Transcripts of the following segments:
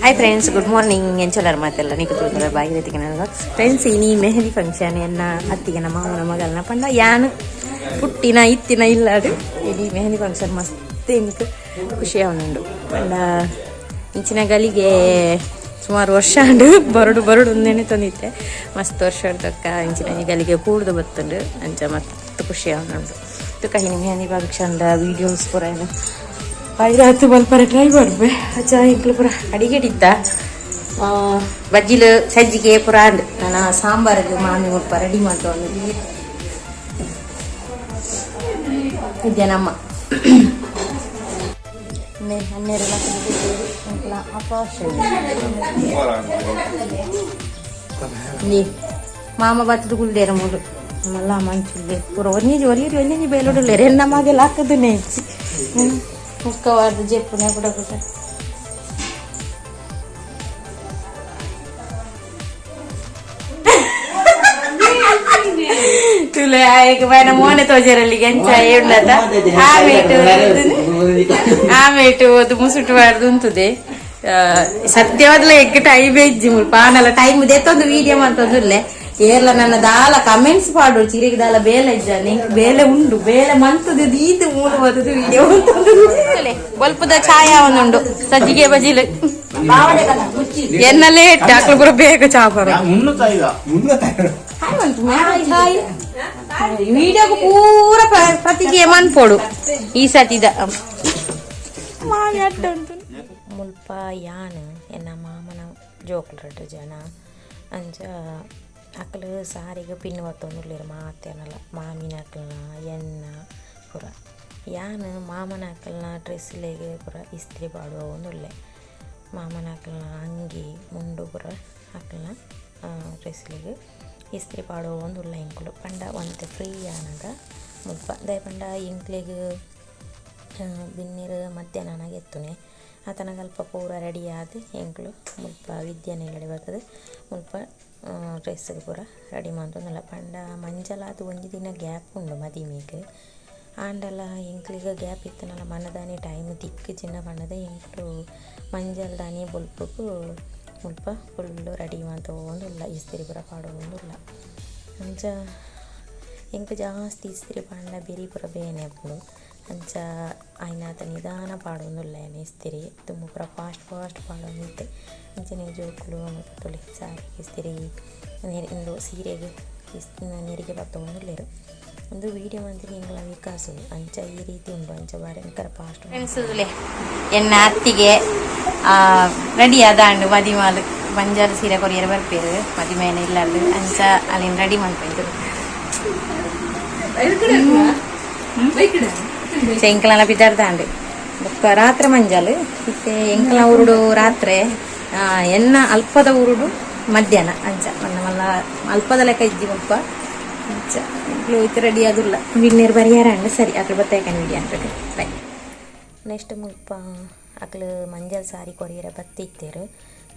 Hi friends, good morning. ಎಂಚೊಲ್ಲರ್ ಮಾತೆಲ್ಲ? ನಿಕು ತೂತಲ ಬಾಗಿರತಿಗೆ. ಫ್ರೆಂಡ್ಸ್, ಇನಿ ಮೆಹಂದಿ ಫಂಕ್ಷನ್ ಎನ್ನ ಅತ್ತಿಗೆ ಮಾಮನ ಮಗಲ್ನ, ಪಂಡ ಯಾನ್ ಪುಟ್ಟಿನ ಇತ್ತಿನ ಇಲ್ಲಾಡು ಇಡೀ ಮೆಹಂದಿ ಫಂಕ್ಷನ್. ಮಸ್ತ್ ಎಂಕ್ ಖುಷಿ ಆವೊಂದುಂಡು. ಪಂಡ ಇಂಚಿನ ಗಲಿಗೆ ಸುಮಾರು ವರ್ಷ ಆಂಡ್, ಬರಡು ಬರಡು ಒಂದೇನೆ ತೊಂದಿತ್ತೆ. ಮಸ್ತ್ ವರ್ಷ ತಕ್ಕ ಇಂಚಿನ ಗಲಿಗೆ ಕೂಡ್ದು ಬತ್ತುಂಡು. ಅಂಚ ಮಸ್ತ್ ಖುಷಿ ಆವೊಂದುಂಡು. ತುಕ ಇನಿ ಮೆಹಂದಿ ಫಂಕ್ಷನ್ ವೀಡಿಯೋಸ್ ಪೂರ ಏನು ಐರಾತು ಮಲ್ಪರೆ ಟ್ರೈ ಮಾಡ್ಬೆ. ಅಚ್ಚ, ಎಂಕ್ಲು ಪೂರ ಅಡಿಗೆಡಿತ್ತ ಬಜ್ಜಿಲು ಸಜ್ಜಿಗೆ ಪೂರ ಆಂಡ್. ನಾನು ಸಾಂಬಾರಿಗೆ ಮಾಮಿ ಮುಲ್ಪ ರೆಡಿ ಮಾಡ್ತೊಂದು ಇದ್ದೆ. ನಮ್ಮ ಹನ್ನೆರಡು ಲಕ್ಷ ಎಂಕ್ಲ ಆಪಾಶನ್ ಮಾಮ ಬತ್ತದ ಕುಲ್ದೇರ ಮೂಲು ಮಲ್ಲ ಮಂಚುಲ್ಲೆ ಪೂರ ಒಂಜಿ ಒರಿಯರಿ ಒಂಜಿ ಬೇಲೋಡುಲ್ಲೇರು. ಎನ್ನ ಮಗೆಲ್ಲ ಹಾಕದನೆ ಇಜ್ಜಿ. ಮುಕ್ಕವಾದ ಜೆಪ್ಪುನೆ ಕೂಡ ಕೂಡ. ತುಲೆ ಆಯ್ಕೆ ಬಾಯನ ಮೋನೆ ತೋಜರಲ್ಲಿ ಗೆಂಚ ಏಳುಲತ. ಆಮೇಟು ಆಮೇಟು ಅದು ಮುಸುಟು ಬಾರ್ದು ಉಂತುದೆ. ಸತ್ಯವಾದ್ಲ ಎಗ್ ಟೈಮ್ ಇಜ್ಜಿ ಮುಲ್ಪ. ಆನಲ ಟೈಮ್ ದೆತ್ತೊಂದು ವೀಡಿಯೋ ಮಂತೊಂದುಲ್ಲೆ. ಏರ್ಲ ನನ್ನ ದಾಲ ಕಮೆಂಟ್ಸ್ ಪಾಡು, ಚಿರಿಗೆ ದಾಲ ಬೇಲೆ ಇಜ್ಜ, ನಿಂಕ್ ಬೇಲೆ ಉಂಡು, ಬೇಲೆ ಮಂತುದು ದೀದು ಮೂಲು ಬದುದು ವೀಡಿಯೋ ಮಂತೊಂದು. ಬೊಲ್ಪುದ ಛಾಯಾ ಒಂದುಂಡು. ಸಜ್ಜಿಗೆ ಬಜಿಲು ಎನ್ನ ಲೇಟ್, ಅಕ್ಲು ಪೂರ ಬೇಗ ಚಾ ಬರೋ. ಹಾಯ್, ವಿಡಿಯೋకు ಪೂರ ಪ್ರತಿಕ್ರಿಯೆ ಮನ್ಪೋಡು ಈ ಸತಿದ ಮಾಮಿ ಅಡ್ಡ ಉಂಟು. ಮುಲ್ಪ ಯಾನ್ ಎನ್ನ ಮಾಮನ ಜೋಕುಲು ರಡ್ಡ್ ಜನ. ಅಂಚ ಅಕ್ಲು ಸಾರಿಗೆ ಪಿನ್ ಬತ್ತೊಂದುಲ್ಲೆರ್ ಮಾತೆರ್ನಲ, ಮಾಮಿನ ಅಕ್ಲ್ನ ಎನ್ನ ಪೂರ. ಯಾನ್ ಮಾಮನ ಅಕ್ಲ್ನ ಡ್ರೆಸ್ಲೆಗ್ ಪೂರ ಇಸ್ತ್ರಿ ಪಾಡುವೊಂದುಲ್ಲೆ. ಮಾಮನ ಅಕ್ಲ್ನ ಅಂಗಿ ಮುಂಡು ಪೂರ ಅಕ್ಲ್ನ ಡ್ರೆಸ್ಲೆಗ್ ಇಸ್ತ್ರಿ ಪಾಡುವೊಂದುಲ್ಲ ಎಂಕುಲು. ಪಂಡ ಒಂತೆ ಫ್ರೀ ಆನಗ ಮುಲ್ಪ. ದಾಯೆ ಪಂಡ ಎಂಕ್ಲೆಗ್ ಬಿನ್ನೆರ್ ಮಧ್ಯಾಹ್ನ ಎತ್ತುನೆ. ಆತನಗ ಅಲ್ಪ ಪೂರ ರೆಡಿ ಆದ್ ಎಂಕುಲು ಮುಲ್ಪ ವಿದ್ಯಾನಿಲಡೆ ಬತ್ತುದು ಮುಲ್ಪ ಡ್ರೆಸ್ಗ್ ಪೂರ ರೆಡಿ ಮಂತೊಂದುಲ್ಲ. ಪಂಡ ಮಂಜಲಾದ್ ಒಂಜಿ ದಿನ ಗ್ಯಾಪ್ ಉಂಡು ಮದಿಮೆಗ್. ಆಂಡಲ ಎಂಕ್ಲೆಗ್ ಗ್ಯಾಪ್ ಇತ್ತುಂಡಲ ಮನದಾನಿ ಟೈಮ್ ತಿಕ್ಕುಜಿಂಡ ಪಂಡದ ಎಂಕುಲು ಮಂಜಲ್ದಾನಿ ಬೊಲ್ಪುಗು ಮುಲ್ಪ ಫುಲ್ಲು ರೆಡಿ ಮಂತೊಂದುಲ್ಲ, ಇಸ್ತ್ರಿ ಪೂರ ಪಾಡೊಂದುಲ್ಲ. ಅಂಚ ಎಂಕ್ ಜಾಸ್ತಿ ಇಸ್ತ್ರಿ ಪಾಂಡ ಬೆರಿ ಪೂರ ಬೇನೆ ಆಪುಂಡು. ಅಂಚ ಆಯ್ನಾತ ನಿಧಾನ ಪಾಡೊಂದುಲ್ಲ ಯಾನ್ ಇಸ್ತ್ರಿ. ದುಂಬು ಪೂರ ಫಾಸ್ಟ್ ಫಾಸ್ಟ್ ಪಾಡೊಂದಿತ್ತೆ. ಅಂಚನೆ ಜೋಕುಲು ಮುಲ್ಪ ತೂಲೆ, ಸಾರಿ ಇಸ್ತ್ರಿ ಉಂದು ಸೀರೆಗ್ ನೆರಿಗೆ ಪತ್ತೊಂದುಲ್ಲೆರ್. ಉಂದು ವೀಡಿಯೋ ಮಂತಿನ ಎಂಕಲ್ನ ವಿಕಾಸು. ಅಂಚ ಈ ರೀತಿ ಉಂಡು. ಅಂಚ ಭಯಂಕರ ಫಾಸ್ಟ್. ಫ್ರೆಂಡ್ಸ್, ಎನ್ನ ಅತ್ತಿಗೆ ರೆಡಿ ಆದಾಂಡು. ಮದಿಮಾಲು ಮಂಜಲ್ ಸೀರೆ ಕೊರಿಯರ್ ಬರ್ಪೇರು ಮದಿಮೇನ ಇಲ್ಲಲ್ಲು. ಅಂಚ ಅಲ್ಲಿನ ರೆಡಿ ಮನ್ಪೈತು. ಎಂಕಲ್ನ ಪಿದಾಡ್ದಾಂಡು. ಬೊಕ್ಕ ರಾತ್ರೆ ಮಂಜಲ್. ಇತ್ತೆ ಎಂಕಲ್ನ ಊರುಡು ರಾತ್ರೆ, ಎನ್ನ ಅಲ್ಪದ ಊರುಡು ಮಧ್ಯಾಹ್ನ. ಅಂಚ ಮನ್ನ ಮಲ್ಲ ಅಲ್ಪದ ಲೆಕ್ಕ ಇಜ್ಜಿ ಮುಲ್ಪ. ಅಂಚ ಎಂಕ್ಲು ಇತ್ತೆ ರೆಡಿ ಆದುಲ್ಲ. ಬಿನ್ನೆರ್ ಬರಿಯಾರ ಅಂಡ. ಸರಿ, ಅಕ್ಲು ಬತ್ತಾಯ್ಕನ್ ವಿಡಿಯೋ ಅಂತ. ಬೈ. ನೆಕ್ಸ್ಟ್ ಮುಲ್ಪ ಅಕ್ಲು ಮಂಜಲ್ ಸಾರಿ ಕೊರಿಯರ ಬತ್ತಿತ್ತೇರು.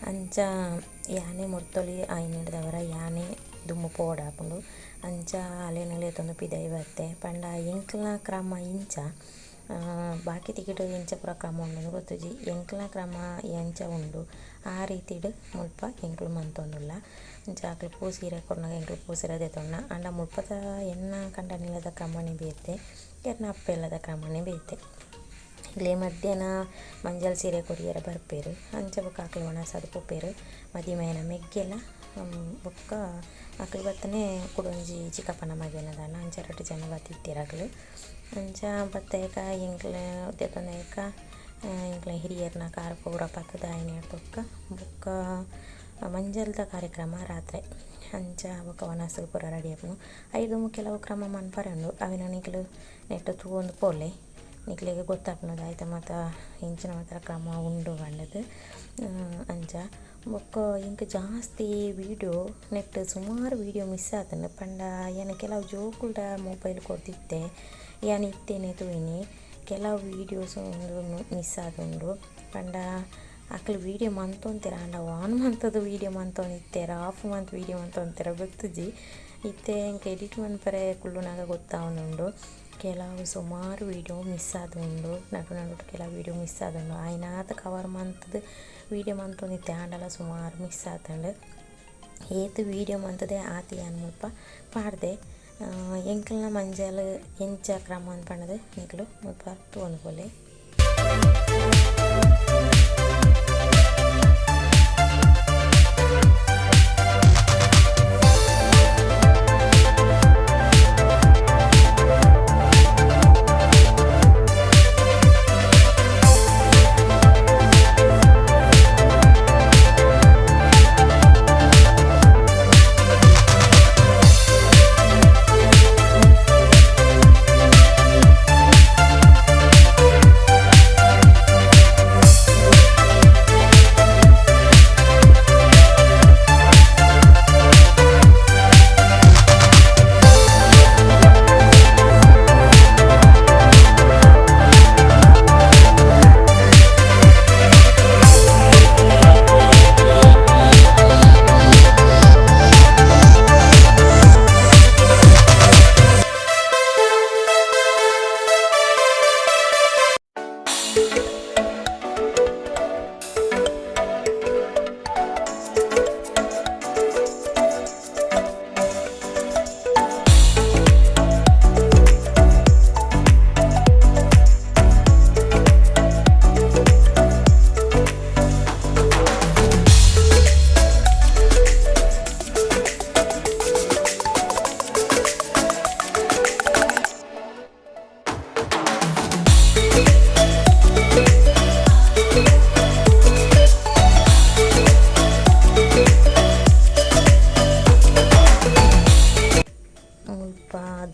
ಅಂಚ ಯಾನೆ ಮುರ್ತೊಲಿ ಆಯ್ನೆಡ್ದವರ ಯಾನೆ ದುಂಬು ಪೋಡಾಪುಂಡು. ಅಂಚ ಅಲೆನ ಲೆತೊಂದು ಪಿದಯಿ ಬತ್ತೆ. ಪಂಡ ಎಂಕ್ಲ್ನ ಕ್ರಮ ಇಂಚ, ಬಾಕಿ ತಿಕಿಟ್ ಎಂಚ ಪೂರ ಕ್ರಮ ಉಂಡು ಗೊತ್ತುಜಿ. ಎಂಕ್ಲ್ನ ಕ್ರಮ ಎಂಚ ಉಂಡು ಆ ರೀತಿಡ್ ಮುಲ್ಪ ಎಂಕುಲು ಮಂತೊಂದುಲ್ಲ. ಅಂಚ ಅಕ್ಲು ಪೂ ಸೀರೆ ಕೊರ್ನಗ ಎಂಕುಲು ಪೂ ಸೀರೆ ದೆತೊನ್ನ. ಆಂಡ ಮುಲ್ಪದ ಎನ್ನ ಕಂಡನಿಲದ ಕ್ರಮನೇ ಬೇತೆ, ಎನ್ನ ಅಪ್ಪೆಲ್ಲದ ಕ್ರಮನೇ ಬೇತೆ. ಇಲ್ಲೇ ಮಧ್ಯಾಹ್ನ ಮಂಜಲ್ ಸೀರೆ ಕೊರಿಯರ ಬರ್ಪೇರು. ಅಂಚ ಬೊಕ್ಕ ಅಕ್ಲು ಒಣಸಾದ್ ಪೋಪೆರ್. ಮದಿಮಯನ ಮೆಗ್ಗೆಲ ಬೊಕ್ಕ ಅಕ್ಲು ಬತ್ತನೆ ಕುಡೊಂಜಿ ಚಿಕ್ಕಪ್ಪನ ಮಗೆನ ದಾನ. ಅಂಚ ರಡ್ಡ್ ಜನ ಬತ್ತಿತ್ತೆರ್ ಅಕ್ಲು. ಅಂಚ ಬತ್ತೇಕ ಎಂಕ್ಲ ದೆತೊಂದೇಕ ಎಂಕ್ಲ ಹಿರಿಯರ್ನ ಕಾರ್ ಪೂರ ಪತ್ತುದು ಆಯ್ನೆಡ್ದ್ ಬೊಕ್ಕ ಬೊಕ್ಕ ಮಂಜಲ್ದ ಕಾರ್ಯಕ್ರಮ ರಾತ್ರೆ. ಅಂಚ ಬೊಕ್ಕ ವನಸ್ ಪೂರ ರೆಡಿ ಆಪುಂಡು. ಐಕ್ ಕೆಲವು ಕ್ರಮ ಮನ್ಪರೆ ಉಂಡು. ಅವೆನ್ ನಿಕುಲು ನೆಟ್ಟ್ ತೂವೊಂದು ಪೋಲೆ, ನಿಕ್ಲೆಗ್ ಗೊತ್ತಾಪುಂಡು ದಾಯ್ತ ಮಾತ ಎಂಚಿನ ಮಾತ ಕ್ರಮ ಉಂಡು ಪಂಡುದು. ಅಂಚ ಬೊಕ್ಕ ಎಂಕ್ ಜಾಸ್ತಿ ವೀಡಿಯೋ ನೆಟ್ಟ್ ಸುಮಾರು ವೀಡಿಯೋ ಮಿಸ್ ಆತುಂಡು. ಪಂಡ ಯಾನ್ ಕೆಲವು ಜೋಕುಲ್ಡ ಮೊಬೈಲ್ ಕೊರ್ದಿತ್ತೆ. ಯಾನ್ ಇತ್ತೇನೆ ತೂಯಿನಿ. ಕೆಲವು ವೀಡಿಯೋಸ್ ಉಂದು ಮಿಸ್ ಆತುಂಡು. ಪಂಡ ಅಕ್ಲು ವೀಡಿಯೋ ಮಂತೊಂತೆರ್, ಆಂಡ ಆನ್ ಮಂತುದು ವೀಡಿಯೋ ಮಂತೊಂದಿತ್ತೆರ್, ಆಫ್ ಮಂತ್ ವೀಡಿಯೋ ಮಂತೊಂತೆರ ಗೊತ್ತುಜಿ. ಇತ್ತೆ ಎಂಕ್ ಎಡಿಟ್ ಮನ್ಪರೆ ಕುಲ್ಲುನಗ ಗೊತ್ತಾವೊಂದುಂಡು. ಕೆಲವು ಸುಮಾರು ವಿಡಿಯೋ ಮಿಸ್ ಆದುಂಡು ನಡು ನಡು ಕೆಲವು ವಿಡಿಯೋ ಮಿಸ್ ಆದುಂಡು ಆಯ್ನಾತ ಕವರ್ ಮಂತದ ವಿಡಿಯೋ ಮಂತೊಂದಿತ್ತೆ ಆಂಡಲ ಸುಮಾರು ಮಿಸ್ ಆತಂಡು ಏತ್ ವಿಡಿಯೋ ಮಂತದೆ ಆತ ಯಾನ್ ಮುಲ್ಪ ಪಾಡ್ದೆ ಎಂಕಲ್ನ ಮಂಜಲ್ ಎಂಚ ಕ್ರಮ ಪಂಡದು ನಿಕುಲು ಮುಲ್ಪ ತೂವೊಂದು ಪೋಲೆ.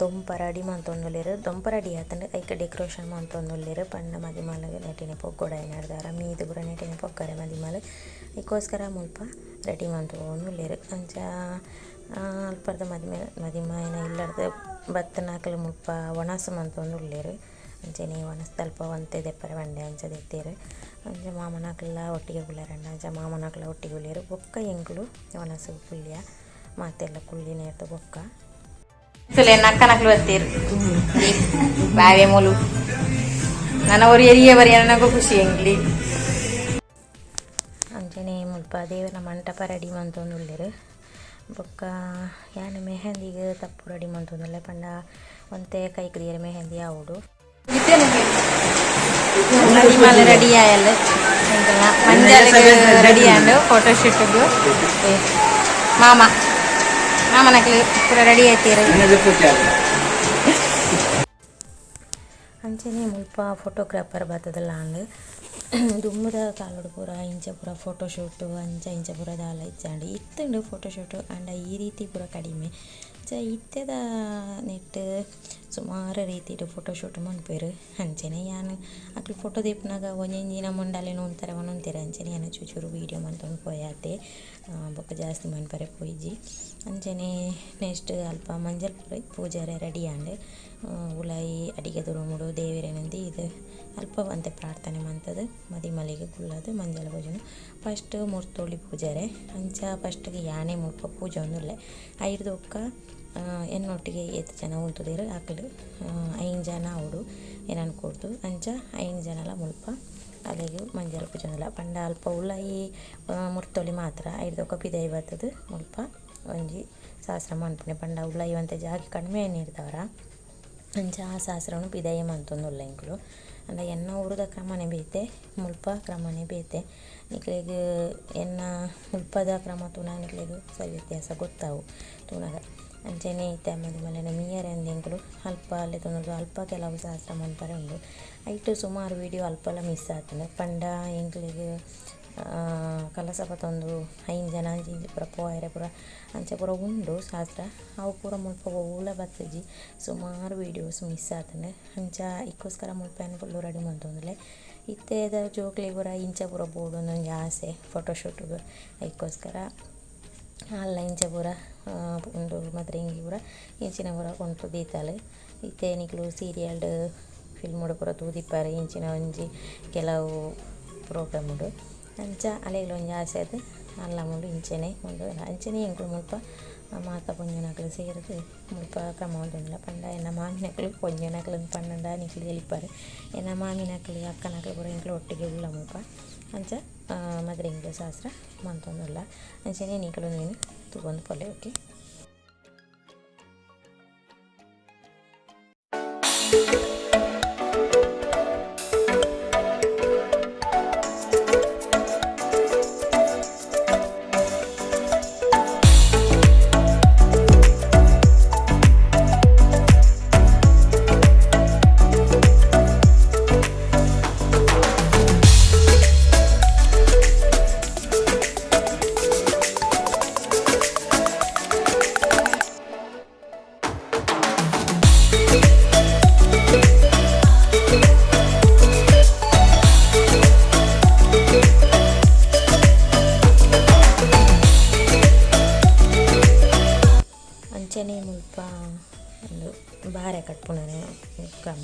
ದೊಂಪ ರೆಡಿ ಮಂತೊಂದುಲ್ಲೆರ್ ದೊಂಪ ರೆಡಿ ಆತುಂಡು ಐಕ್ ಡೆಕೋರೇಷನ್ ಮಂತೊಂದುಲ್ಲೆರ್ ಪಂಡ ಮದಿಮಾಲ್ ನೆಟಿನ ಪೊಗ್ಗೊಡು ಆಯಿನಾರ್ದಾರ ಮೀದ್ ಪೂರ ನೆಟಿನ ಪೊಗ್ಗರೆ ಮದಿಮಾಲ್ ಐಕೋಸ್ಕರ ಮುಲ್ಪ ರೆಡಿ ಮಂತೊಂದುಲ್ಲೆರ್ ಅಂಚ ಅಲ್ಪರ್ದ ಮದಿಮೆ ಮದಿಮಾಯನ ಇಲ್ಲರ್ದ್ ಬತ್ತಿನಕುಲು ಮುಲ್ಪ ವನಸ್ ಮಂತೊಂದುಲ್ಲೆರ್ ಅಂಚನೆ ವನಸ್ ದಲ್ಪ ಒಂತೆ ದೆಪ್ಪರೆ ಪಂಡೆ ಅಂಚ ದೆತ್ತೆರ್ ಅಂಚ ಮಾಮನಕುಲ್ಲ ಒಟ್ಟಿಗೆ ಕುಲ್ಲೆರಂಡ ಅಂಚ ಮಾಮನಕುಲ ಒಟ್ಟಿಗೆ ಕುಲ್ಲೆರ್ ಬೊಕ್ಕ ಎಂಕುಲು ವನಸ್ ಕುಲ್ಲಿಯ ಮಾತೆಲ್ಲ ಕುಲ್ಲಿನೇರ್ದ್ ಬೊಕ್ಕ ನಕ್ಕನಕ್ಲು ಬತ್ತೀರು ಬಾವೆ ಮೂಲು ನನ್ನ ಒರಿ ಎರಿಯ ಬರಿ ನನಗೂ ಖುಷಿ ಎಂಗ್ಲಿ. ಅಂಚನೆ ಮುಲ್ಪ ದೇವರ ಮಂಟಪ ರೆಡಿ ಮಂತೊಂದುಲ್ಲೆರ್ ಬೊಕ್ಕ ಯಾನ್ ಮೆಹಂದಿಗ್ ತಪ್ಪು ರೆಡಿ ಮಂತೊಂದುಲ್ಲೆ ಪಂಡ ಒಂತೆ ಕೈಕ್ ದೀಯೆರೆ ಮೆಹಂದಿ ಆವೊಡು. ಮದಿಮಾಲ್ ರೆಡಿ ಆಯಲ್ ಮಂಜಲ್ಗ್ ರೆಡಿ ಆಂಡ್ ಫೋಟೋ ಶೂಟ್ಗ್ ಮಾಮ ಮಾಮನಕ್ಲು ಪೂರ ರೆಡಿ ಆಯ್ತೀರು. ಅಂಚನೆ ಮುಲ್ಪ ಫೋಟೋಗ್ರಾಫರ್ ಬತ್ತದಲ್ಲ ಆಂಡ್ ದುಂಬುದ ಕಾಲೊಡು ಪೂರ ಇಂಚ ಪೂರ ಫೋಟೋ ಶೂಟ್ ಅಂಚ ಇಂಚ ಪೂರ ದಾಲ ಇಜ್ಜಾಂಡ್ ಇತ್ತುಂಡು ಫೋಟೋ ಶೂಟ್ ಆಂಡ ಈ ರೀತಿ ಪೂರ ಕಡಿಮೆ ಅಂಚ ಇತ್ತೆದ ನೆಟ್ ಸುಮಾರು ರೀತಿಡ್ ಫೋಟೋ ಶೂಟ್ ಮನ್ಪುವೆರ್ ಅಂಚನೆ ಯಾನ್ ಅಕ್ಲು ಫೋಟೋ ದೆಪ್ಪುನಗ ಒಂಜೊಂಜಿ ಮಂಡಲೆನ್ ಉಂತರೆ ಪನೊಂತೆರ್ ಅಂಚನೆ ಯಾನ್ ಚೂರು ವೀಡಿಯೋ ಮಂತೊಂದು ಪೋಯಾತೆ ಬೊಕ್ಕ ಜಾಸ್ತಿ ಮನ್ಪರೆ ಪೋಯಿಜಿ. ಅಂಚನೆ ನೆಕ್ಸ್ಟ್ ಅಲ್ಪ ಮಂಜಲ್ ಪೂಜಾರೆ ರೆಡಿ ಆಂಡ್ ಉಲಾಯಿ ಅಡಿಗೆ ರೂಮುಡು ದೇವೆರೆನ್ ದೀದ್ ಅಲ್ಪ ಒಂತೆ ಪ್ರಾರ್ಥನೆ ಮಂತುದು ಮದಿಮಲೆಗ್ ಕುಲ್ಲುದು ಮಂಜಲ್ ಪೂಜುನು ಫಸ್ಟ್ ಮುರ್ತೋಳಿ ಪೂಜಾರೆ ಅಂಚ ಫಸ್ಟ್ಗ್ ಯಾನೆ ಮುಲ್ಪ ಪೂಜೊಂದುಲ್ಲೆ ಐರ್ದ್ ಬೊಕ್ಕ ಎನ್ನೊಟ್ಟಿಗೆ ಏತ್ ಜನ ಉಂತುದೆರ್ ಅಕುಲು 5 ಜನ ಆವೊಡು ಎನನ್ ಕೊರ್ದು ಅಂಚ 5 ಜನಲ ಮುಲ್ಪ ಅಲೆಗ್ ಮಂಜಲ್ ಪೂಜೊಂದುಲ್ಲ ಪಂಡ ಅಲ್ಪ ಉಲಾಯಿ ಮುರ್ತೋಳಿ ಮಾತ್ರ ಐರ್ದ್ ಬೊಕ್ಕ ಪಿದಯಿ ಬತ್ತುದು ಮುಲ್ಪ ಒಂಜಿ ಶಾಸ್ತ್ರ ಮನ್ಪುನೆ ಪಂಡ ಉಲಾಯಿ ಒಂತೆ ಜಾಗೆ ಕಡಿಮೆ ಆಯಿನೆಡ್ದಾವರ ಅಂಚ ಆ ಶಾಸ್ತ್ರನು ಪಿದಯಿ ಮಂತೊಂದುಲ್ಲ ಎಂಕುಲು. ಅಂಡ ಎನ್ನ ಊರುದ ಕ್ರಮನೆ ಬೇತೆ ಮುಲ್ಪ ಕ್ರಮನೆ ಬೇತೆ ನಿಕ್ಲೆಗ್ ಎನ್ನ ಮುಲ್ಪದ ಕ್ರಮ ತೂನಗ ನಿಕ್ಲೆಗ್ ಸರಿ ವ್ಯತ್ಯಾಸ ಗೊತ್ತಾವು ತೂನಗ. ಅಂಚನೆ ಇತ್ತೆ ಮದಿಮಲೆನ ಮೀಯರೆ ಅಂದ್ ಎಂಕುಲು ಅಲ್ಪ ಲೆತೊಂದು ಅಲ್ಪ ಕೆಲವು ಶಾಸ್ತ್ರ ಮನ್ಪರೆ ಉಂಡು ಐಟ್ ಸುಮಾರು ವೀಡಿಯೋ ಅಲ್ಪಲ ಮಿಸ್ ಆತುಂಡು ಪಂಡ ಎಂಕ್ಲೆಗ್ ಕಲಸ ಪತೊಂದು 5 ಜನ ಅಂಚ ಇಂಚ ಪೂರ ಪೋಯೆರೆ ಪೂರ ಅಂಚ ಪೂರ ಉಂಡು ಶಾಸ್ತ್ರ ಅವು ಪೂರ ಮುಲ್ಪ ಒವ್ಲ ಬತ್ತುಜಿ ಸುಮಾರು ವೀಡಿಯೋಸ್ ಮಿಸ್ ಆತುಂಡು ಅಂಚ ಐಕೋಸ್ಕರ ಮುಲ್ಪ ಯಾನ್ ಫುಲ್ಲು ರೆಡಿ ಮಂತೊಂದುಲ್ಲೆ ಇತ್ತೆದ ಜೋಕ್ಲೆಗ್ ಪೂರ ಇಂಚ ಪೂರ ಬೋಡು ಒಂಜಿ ಆಸೆ ಫೋಟೋ ಶೂಟ್ಗ್ ಐಕೋಸ್ಕರ ಅಲ್ಲ ಇಂಚ ಪೂರ ಉಂದು ಮಾತ್ರ ಇಂಗಿ ಪೂರ ಇಂಚಿನ ಪೂರ ಕೊಂತು ದೀತಾಲ್ ಇತ್ತೆ ನಿಕುಲು ಸೀರಿಯಲ್ಡ್ ಫಿಲ್ಮ್ಡ್ ಪೂರ ತೂದಿಪ್ಪರ್ ಇಂಚಿನ ಒಂಜಿ ಕೆಲವು ಪ್ರೋಗ್ರಾಮ್ ಉಂಡು ಅಂಚ ಅಲೆಗ್ಲ ಒಂಜಿ ಆಸೆ ಆದ್ ಅಲ್ಲ ಮುಳ್ಳು ಇಂಚೆನೆ ಉಂಡು ಅಂಚೆನೆ ಎಂಕುಲು ಮುಲ್ಪ ಮಾತ ಪೊಂಜನಕುಲು ಸೇರ್ದ್ ಮುಲ್ಪ ಕ್ರಮ ಉಂಡುಂಡ ಪಂಡ ಎನ್ನ ಮಾಮಿನಕುಲು ಪೊಂಜನಕುಲು ಪಂಡ ನಿಕ್ಲು ತೆಲಿಪಾರು ಎನ್ನ ಮಾಮಿನಕುಲು ಅಕ್ಕನಕುಲು ಪೂರ ಎಂಕುಲು ಒಟ್ಟಿಗೆ ಉಲ್ಲ ಮುಲ್ಪ ಅಂಚ ಮದ್ರೆಂಗ್ ಶಾಸ್ತ್ರ ಮಂತೊಂದುಲ್ಲ ಅಂಚೆನೆ ನಿಕುಲು ನೀನು ತೂವೊಂದು ಪೋಲೆ ಓಕೆ. ಅಂಚನೆ ಮುಲ್ಪ ಉಂದು ಬಾರೆ ಕಟ್ಪುನನೆ ಕ್ರಮ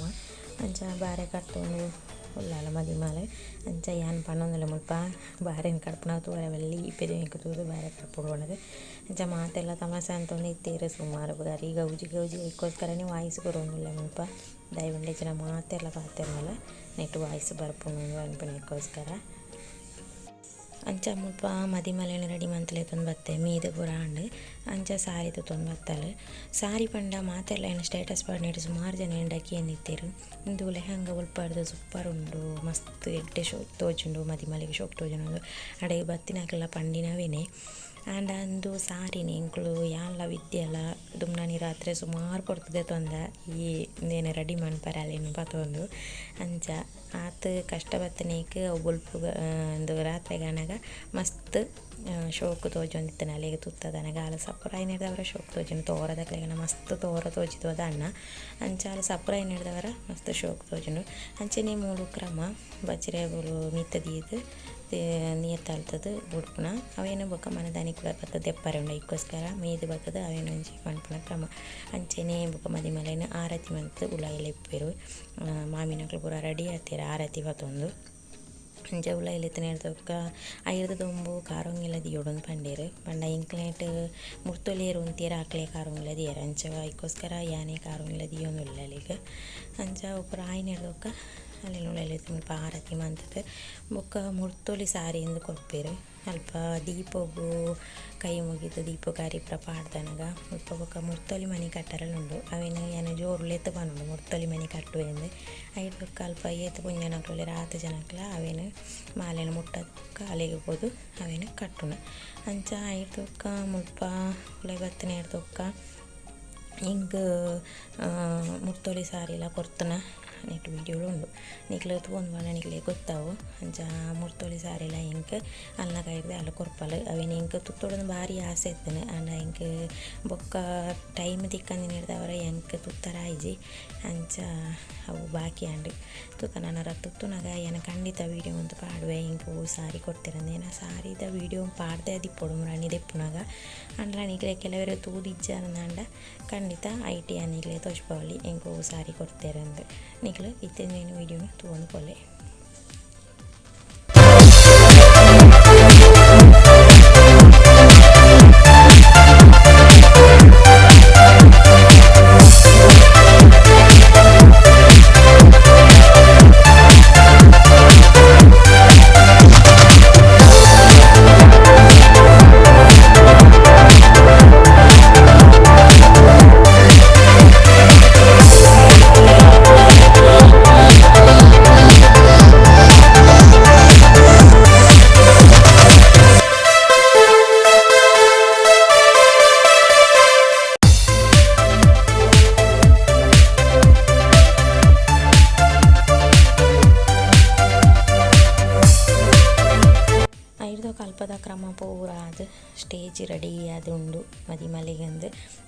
ಅಂಚ ಬಾರೆ ಕಟ್ಟೊಂದು ಉಳ್ಳಾಲ ಮದಿಮಾಲೆ ಅಂಚ ಯಾನ್ ಪನೊಂದುಲ್ಲೆ ಮುಲ್ಪ ಬಾರೆನ್ ಕಡ್ಪುನ ತೂವರೆ ಬಲ್ಲಿ ಇಪ್ಪೆದ ಎಂಕ್ ತೂದು ಬಾರೆ ಕಡ್ಪೊಡು ಪಂಡುದು ಅಂಚ ಮಾತೆಲ್ಲ ತಮಾಸೆ ಅಂತೊಂದು ಇತ್ತೆರ್ ಸುಮಾರು ಬಾರಿ ಗೌಜಿ ಗೌಜಿ ಐಕೋಸ್ಕರನೆ ವಾಯ್ಸ್ ಕೊರೊಂದುಲ್ಲೆ ಮುಲ್ಪ ದಯವಿಂಡ ಇಜ್ಜಿಡ ಮಾತೆರ್ಲ ಪಾತೆರ್ನಲ ನೆಟ್ ವಾಯ್ಸ್ ಬರ್ಪುಂಡು ಪನ್ಪಿನಕ್ಕೋಸ್ಕರ. ಅಂಚ ಮುಲ್ಪ ಮದಿಮಲೆನ್ ರೆಡಿ ಮಂತುಲೆತೊಂದು ಬತ್ತೆ ಮೀದ್ ಪೂರ ಆಂಡ್ ಅಂಚ ಸಾರಿ ತುತ್ತೊಂದು ಬತ್ತಲ್ ಸಾರಿ ಪಂಡ ಮಾತೆರ್ಲ ಎನ್ನ ಸ್ಟೇಟಸ್ ಪಾಡ್ನೆಟ್ ಸುಮಾರು ಜನ ಎನ್ನಡ ಕೇಂದಿತ್ತೆರ್ ಉಂದು ಲೆಹಂಗ ಒಲ್ಪರ್ದ್ ಸೂಪರ್ ಉಂಡು ಮಸ್ತ್ ಎಡ್ಡೆ ಶೋಕ್ ತೋಜುಂಡು ಮದಿಮಲೆಗ್ ಶೋಕ್ ತೋಜುಂಡು ಅಡೆಗ್ ಬತ್ತಿನಕಲ್ಲ ಪಂಡಿನವೇನೆ ಆಂಡ ಉಂದು ಸಾರಿನೆ ಎಂಕುಲು ಯಾನ್ಲ ವಿದ್ಯೆಲ ದುಮ್ನಾನಿ ರಾತ್ರೆ ಸುಮಾರು ಪೊರ್ತು ದೆತೊಂದ ಈ ಉಂದೆನ್ ರೆಡಿ ಮನ್ಪರೆ ಅಲೆನ್ ಪತೊಂದು ಅಂಚ ಆತ್ ಕಷ್ಟ ಬತ್ತಿನೇಕ್ ಅವು ಬೊಲ್ಪುಗ್ ಉಂದು ರಾತ್ರೆಗಾನಗ ಮಸ್ತ್ ಶೋಕು ತೋಜೊಂದಿತ್ತಿನ ಅಲೆಗ್ ತುತ್ತದನಗ ಆಲ್ ಸಪುರ ಆಯಿನೆಡ್ದವರ ಶೋಕು ತೋಜುಂಡು ತೋರದಕ್ಲೆಗನ ಮಸ್ತ್ ತೋರ ತೋಜಿದ್ ಅಣ್ಣ ಅಂಚ ಆಲ್ ಸಪುರ ಆಯಿನೆಡ್ದವರ ಮಸ್ತ್ ಶೋಕು ತೋಜುಂಡು. ಅಂಚನೆ ಮೂಲು ಕ್ರಮ ಬಚ್ಚಿರೆ ಬೋಲು ಮಿತ್ತ ದೀದ್ ನೀರ್ ತಲ್ತುದು ಬುಡ್ಪುನ ಅವೇನು ಬೊಕ್ಕ ಮನದಾನಿ ಕುಡ ಬತ್ತುದು ದೆಪ್ಪರೆ ಉಂಡು ಐಕೋಸ್ಕರ ಮೀದ್ ಬತ್ತುದು ಅವೇನು ಒಂಜಿ ಮನ್ಪುನ ಕ್ರಮ. ಅಂಚನೆ ಬೊಕ್ಕ ಮದಿಮಲೆನ್ ಆರತಿ ಮಂತ್ ಉಲಾಯಿ ಲೆಪ್ಪುವೆರ್ ಮಾಮಿನಕುಲು ಪೂರ ರೆಡಿ ಆತೆರ್ ಆರತಿ ಪತೊಂದು ಅಂಚ ಉಲಾಯಿ ಲೆತ್ತಿನೆಡ್ದ್ ಬೊಕ್ಕ ಐರ್ದ್ ದುಂಬು ಕಾರೊಂಗಿಲ ದೀಯೊಡುಂದು ಪಂಡೆರ್ ಪಂಡ ಎಂಕ್ಲೆಟ್ ಮುರ್ತೊಲಿಯೆರ್ ಉಂತಿಯೆರ್ ಅಕ್ಲೆ ಕಾರೊಂಗಿಲ ದೀಯೆರ್ ಅಂಚ ಐಕೋಸ್ಕರ ಯಾನೆ ಕಾರೊಂಗಿಲ ದೀಯೊಂದುಲ್ಲೆ ಅಲೆಗ್ ಅಂಚ ಅವು ಪೂರ ಆಯಿನೆಡ್ದ್ ಬೊಕ್ಕ ಅಲೆನ್ ಉಲಾಯಿ ಲೆತ್ತ್ ಮುಲ್ಪ ಆರತಿ ಮಂತುದು ಬೊಕ್ಕ ಮುರ್ತೊಲಿ ಸಾರಿ ಇಂದ್ ಕೊರ್ಪೆರ್ ಅಲ್ಪ ದೀಪೊಗು ಕೈ ಮುಗಿದ್ ದೀಪೊಗು ಅರಿ ಪೂರ ಪಾಡ್ದನಗ ಮುಲ್ಪ ಬೊಕ್ಕ ಮುರ್ತೊಲಿ ಮಣಿ ಕಟ್ಟರೆಲ ಉಂಡು ಅವೆನ್ ಯಾನ್ ಜೋರು ಲೆತ್ತ್ ಪನೊಡು ಮುರ್ತೊಲಿ ಮಣಿ ಕಟ್ಟುವೆ ಇಂದ್ ಐಟ್ ಬೊಕ್ಕ ಅಲ್ಪ ಏತ್ ಪೊಂಜನಕುಲು ಉಲ್ಲೆರ್ ಆತ್ ಜನಕ್ಲ ಅವೆನ್ ಮಾಲೆನ್ ಮುಟ್ಟದ್ ಬೊಕ್ಕ ಅಲೆಗ್ ಪೋದು ಅವೆನ್ ಕಟ್ಟುನ ಅಂಚ ಐಟ್ ಬೊಕ್ಕ ಮುಲ್ಪ ಉಲಾಯಿ ಬತ್ತಿನೆಡ್ದ್ ಬೊಕ್ಕ ಎಂಕ್ ಮುರ್ತೊಲಿ ಸಾರಿಲ ಕೊರ್ತುನ ನೆಟ್ ವೀಡಿಯೋಲು ಉಂಡು ನಿಕ್ಲು ತೂವೊಂದು ಪಂಡ ನಿಕ್ಲೆಗ್ ಗೊತ್ತಾವು ಅಂಚ ಮುರ್ತೊಲಿ ಸಾರಿಲ ಎಂಕ್ ಅಲ್ನ ಕೈರ್ದ್ ಅಲ್ ಕೊರ್ಪಲ್ ಅವೆನ್ ಎಂಕ್ ತುತ್ತೊಡುಂದು ಬಾರಿ ಆಸೆ ಇತ್ತುಂಡು ಆಂಡ ಎಂಕ್ ಬೊಕ್ಕ ಟೈಮ್ ತಿಕ್ಕಂದಿನೆಡ್ದಾವರ ಎಂಕ್ ತುತ್ತರ ಆಯಿಜಿ ಅಂಚ ಅವು ಬಾಕಿ ಆಂಡ್ ತುಕ ನನೊರ ತುತ್ತುನಗ ಯಾನ್ ಖಂಡಿತ ವೀಡಿಯೋ ಮಂತ್ ಪಾಡುವೆ ಎಂಕ್ ಒವು ಸಾರಿ ಕೊರ್ತೆರಂದ್ ಯಾನ್ ಸಾರಿದ ವೀಡಿಯೋ ಪಾಡ್ದೆ ದಿಪ್ಪೊಡು ಮುರಾನಿ ದೆಪ್ಪುನಗ ಆಂಡಲ ನಿಕ್ಲೆ ಕೆಲವೆರ್ ತೂದಿಜ್ಜಾರಂದಾಂಡ ಖಂಡಿತ ಐಟ್ ಯಾನ್ ನಿಕ್ಲೆಗ್ ತೋಜ್ಪಾವೊಲಿ ಎಂಕ್ ಒವು ಸಾರಿ ಕೊರ್ತೆರಂದ್ ನಿಕ್ಲು ಇತ್ತೆ ಉಂದೆನ್ ವೀಡಿಯೋನು ತೂವೊಂದು ಪೋಲೆ. ಐರ್ದ ಕಲ್ಪದ ಕ್ರಮ ಪೂರ ಆದ್ ಸ್ಟೇಜ್ ರೆಡಿ ಆದ್ ಉಂಡು ಮದಿಮಲೆಗಂದ್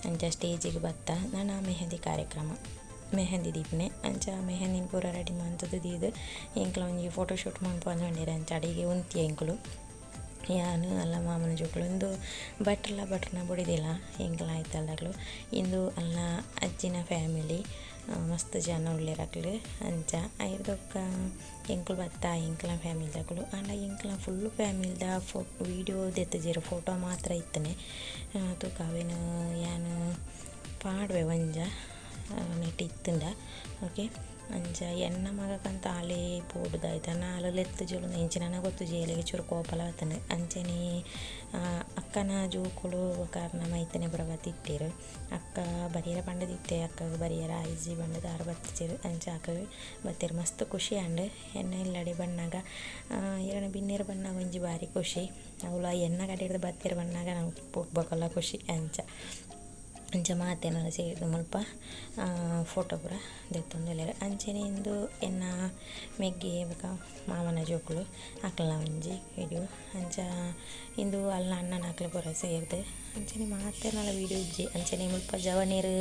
ಅಂಚ ಸ್ಟೇಜಿಗ್ ಬತ್ತ ನನ ಮೆಹಂದಿ ಕಾರ್ಯಕ್ರಮ ಮೆಹಂದಿ ದೀಪುನೆ ಅಂಚ ಮೆಹಂದಿನ್ ಪೂರ ರೆಡಿ ಮಂತುದು ದೀದ್ ಎಂಕ್ಲ ಒಂಜಿ ಫೋಟೋ ಶೂಟ್ ಮನ್ಪೊಂದು ಪಂಡೆರ್ ಅಂಚ ಅಡೆಗೆ ಉಂತಿಯ ಎಂಕುಲು ಯಾನ್ ಅಲ್ಲ ಮಾಮನ ಜೋಕುಲು ಉಂದು ಭಟ್ರ್ಲ ಭಟ್ರನ ಬೊಡೆದಿಲ ಎಂಕ್ಲ ಐತಲ್ದಕ್ಲು ಇಂದು ಅಲ್ನ ಅಜ್ಜಿನ ಫ್ಯಾಮಿಲಿ. ಮಸ್ತ್ ಜನ ಉಲ್ಲೆರ್ ಅಕ್ಲು ಅಂಚ ಐರ್ದೊಕ್ಕ ಎಂಕುಲು ಬತ್ತ ಎಂಕ್ಲ ಫ್ಯಾಮಿಲಿದಕುಲು ಆಂಡ ಎಂಕ್ಲ ಫುಲ್ಲ್ ಫ್ಯಾಮಿಲಿದ ವೀಡಿಯೋ ದೆತ್ತುಜೆರ್ ಫೋಟೋ ಮಾತ್ರ ಇತ್ತುನೆ ತೂಕ ಅವೆನ್ ಯಾನ್ ಪಾಡುವೆ ಒಂಜ ನೆಟ್ ಇತ್ತುಂಡ ಓಕೆ. ಅಂಚ ಎನ್ನ ಮಗಕಂತ ಆಲೇ ಪೋಡುದಾಯ್ತ ಆಲ್ ಲೆತ್ತುಜೊಲು ಎಂಚಿನನ ಗೊತ್ತುಜಿ ಏಲೆಗ್ ಚೂರು ಕೋಪಲ ಬತ್ತುಂಡು ಅಂಚನೆ ಅಕ್ಕನ ಜೋಕುಲು ಬೊಕ ಅರ್ನ ಮೈತನೆ ಪೂರ ಬತ್ತಿತ್ತೆರ್ ಅಕ್ಕ ಬರಿಯೆರ ಪಂಡುದಿತ್ತೆ ಅಕ್ಕಗ್ ಬರಿಯೆರ ಆಯಿಜಿ ಪಂಡುದು ಆರ್ ಬತ್ತಿಜೆರ್ ಅಂಚ ಅಕುಲು ಬತ್ತೆರ್ ಮಸ್ತ್ ಖುಷಿ ಆಂಡ್ ಎನ್ನ ಇಲ್ಲಡೆ ಬನ್ನಗ ಇರೆನ ಬಿನ್ನೆರ್ ಬನ್ನಗ ಒಂಜಿ ಬಾರಿ ಖುಷಿ ಅವ್ಲ ಎನ್ನ ಕಡೆರ್ದ್ ಬತ್ತೆರ್ ಬನ್ನಗ ನಂಕ್ ಬೊಕಲ ಖುಷಿ ಅಂಚ ಅಂಚ ಮಾತೆರ್ನಲ ಸೇರ್ದ್ ಮುಲ್ಪ ಫೋಟೋ ಪೂರ ದೆತ್ತೊಂದುಲ್ಲೆರ್ ಅಂಚನೆ ಇಂದು ಎನ್ನ ಮೆಗ್ಗಿ ಬೊಕ ಮಾಮನ ಜೋಕುಲು ಅಕಲ್ನ ಒಂಜಿ ವೀಡಿಯೋ ಅಂಚ ಇಂದು ಅಲ್ನ ಅಣ್ಣನಕುಲು ಪೂರ ಸೇರ್ದ್ ಅಂಚನೆ ಮಾತೆರ್ನಲ ವೀಡಿಯೋ ಇಜ್ಜಿ ಅಂಚನೆ ಮುಲ್ಪ ಜವನೆರ್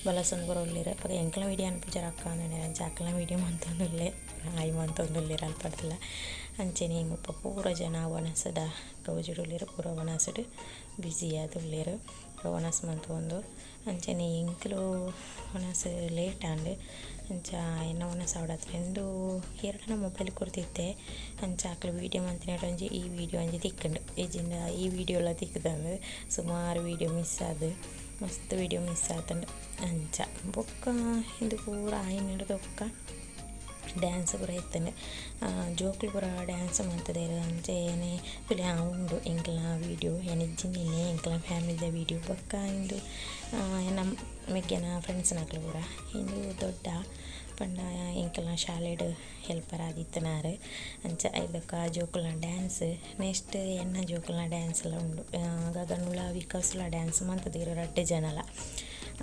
ಬಲಸೊಂದು ಪೂರ ಉಲ್ಲೆರ್ ಅಪಗ ಎಂಕಲ್ನ ವೀಡಿಯೋ ಅನ್ಪುಜರ ಅಕ್ಕ ಅಂದ್ ಅಂಚ ಅಕಲ್ನ ವೀಡಿಯೋ ಮಂತೊಂದುಲ್ಲೆ ಹಾಯ್ ಮಂತೊಂದುಲ್ಲೆರ್ ಅಲ್ಪಡ್ದ್ಲ ಅಂಚನೆ ಮುಲ್ಪ ಪೂರ ಜನ ವನಸದ ಗೌಜಿಡ್ ಉಲ್ಲೆರ್ ಪೂರ ವನಸುಡು ಬ್ಯುಸಿ ಆದುಲ್ಲೆರ್ ವನಸ್ ಮಂತೊಂದು ಅಂಚನೆ ಎಂಕುಲು ವನಸ್ ಲೇಟ್ ಆಂಡ್ ಅಂಚ ಎನ್ನ ವನಸ್ ಆವಡತ್ರೆ ಇಂದು ಏರೆಡನ ಮೊಬೈಲ್ ಕೊರ್ದಿತ್ತೆ ಅಂಚ ಅಕುಲು ವೀಡಿಯೋ ಮಂತಿನೆಟ್ ಒಂಜಿ ಈ ವೀಡಿಯೋ ಒಂಜಿ ತಿಕ್ಕುಂಡು ಇಜ್ಜಿಂಡ ಈ ವೀಡಿಯೋಲ ತಿಕ್ಕುದಂದು ಸುಮಾರು ವೀಡಿಯೋ ಮಿಸ್ ಆದ್ ಮಸ್ತ್ ವೀಡಿಯೋ ಮಿಸ್ ಆತುಂಡು ಅಂಚ ಬೊಕ್ಕ ಇಂದು ಪೂರ ಆಯಿನೆಡ್ದ್ ಬೊಕ್ಕ ಡ್ಯಾನ್ಸ್ ಪೂರ ಇತ್ತುಂಡು ಜೋಕುಲು ಪೂರ ಡ್ಯಾನ್ಸ್ ಮಂತುದೆರ್ ಅಂಚನೆ ತೂಲೆ ಉಂಡು ಎಂಕಲ್ನ ವೀಡಿಯೋ ಯಾನ್ ಇಜ್ಜಿಂದಿನಿ ಎಂಕಲ್ನ ಫ್ಯಾಮಿಲಿದ ವೀಡಿಯೋ ಬೊಕ್ಕ ಇಂದು ಎನ್ನ ಮೆಗ್ಯನ ಫ್ರೆಂಡ್ಸ್ ನಕುಲು ಪೂರ ಇಂದು ದೊಡ್ಡ ಪಂಡ ಎಂಕಲ್ನ ಶಾಲೆಡ್ ಹೆಲ್ಪರ್ ಆದಿತ್ತಿನಾರ್ ಅಂಚ ಐದೊಕ ಜೋಕುಲ್ನ ಡ್ಯಾನ್ಸ್ ನೆಕ್ಸ್ಟ್ ಎನ್ನ ಜೋಕುಲ್ನ ಡ್ಯಾನ್ಸ್ ಲ ಉಂಡು ಗಗನುಲ ವಿಕಾಸ್ಲ ಡ್ಯಾನ್ಸ್ ಮಂತುದೆರ್ ರಡ್ಡ್ ಜನಲ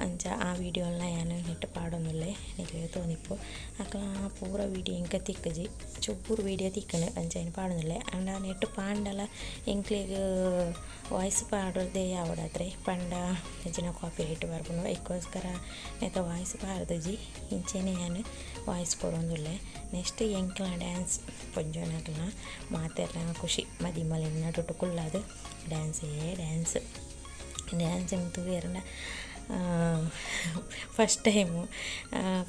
ಅಂಚ ಆ ವೀಡಿಯೋಲ ಯಾನ್ ನೆಟ್ಟ್ ಪಾಡೊಂದುಲ್ಲೆ ನಿಕ್ಲೆಗ್ ತೂದಿಪ್ಪು ಅಕಲ್ನ ಪೂರ ವೀಡಿಯೋ ಎಂಕ್ ತಿಕ್ಕುಜಿ ಚೂರು ವೀಡಿಯೋ ತಿಕ್ಕುಂಡು ಅಂಚ ಐನ್ ಪಾಡೊಂದುಲ್ಲೆ ಆಂಡ ನೆಟ್ಟ್ ಪಾಂಡಲ ಎಂಕ್ಲೆಗ್ ವಾಯ್ಸ್ ಪಾಡೊರ್ದೆ ಆವೊಡಾತ್ರೆ ಪಂಡ ಎಂಚಿನ ಕಾಪಿ ರೈಟ್ ಬರ್ಪುಂಡು ಐಕೋಸ್ಕರ ನೆತ್ತ ವಾಯ್ಸ್ ಪಾಡ್ದಿಜಿ ಇಂಚನೆ ಯಾನ್ ವಾಯ್ಸ್ ಕೊರೊಂದುಲ್ಲೆ. ನೆಕ್ಸ್ಟ್ ಎಂಕ್ಲ ಡ್ಯಾನ್ಸ್ ಪೊಂಜೊನಕ್ಲ್ನ ಮಾತೆರ್ನ ಖುಷಿ ಮದಿಮಲೆನ ನಡುಟು ಕುಲ್ಲಾದ್ ಡ್ಯಾನ್ಸೇ ಡ್ಯಾನ್ಸ್ ಡ್ಯಾನ್ಸ್ ತೂಯೆರ್ಂಡ ಫಸ್ಟ್ ಟೈಮು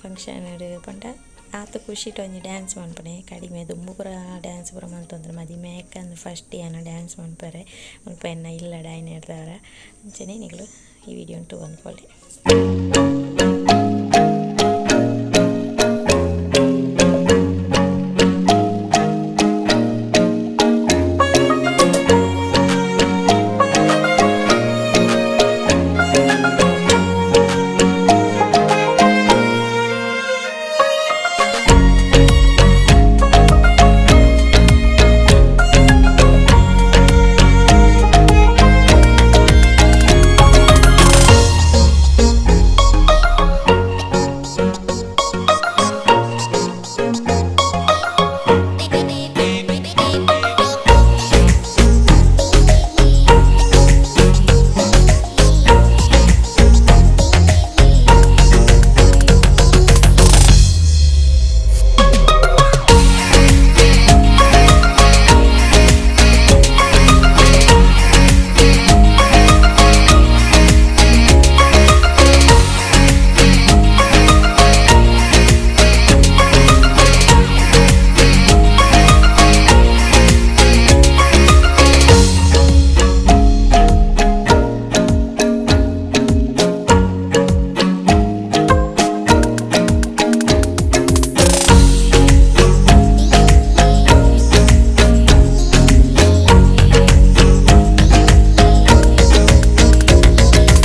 ಫಂಕ್ಷನ್ ಪಂಡ ಆತ್ ಖುಷಿಟ್ ಒಂಜಿ ಡ್ಯಾನ್ಸ್ ಮನ್ಪುನೆ ಕಡಿಮೆ ದುಂಬು ಪೂರ ಡ್ಯಾನ್ಸ್ ಪೂರ ಮಂತೊಂದುಲ್ಲೆ ಮದಿಮೆ ಆಯ್ಕಂದ್ ಫಸ್ಟ್ ಯಾನ್ ಡ್ಯಾನ್ಸ್ ಮನ್ಪೆರೆ ಮುಲ್ಪ ಎನ್ನ ಇಲ್ಲಡ್ ಆಯಿನೆಡ್ದಾವರ ಅಂಚನೆ ನಿಕುಲು ಈ ವೀಡಿಯೋನ್ ತೂವೊಂದು ಪೋಲೆ.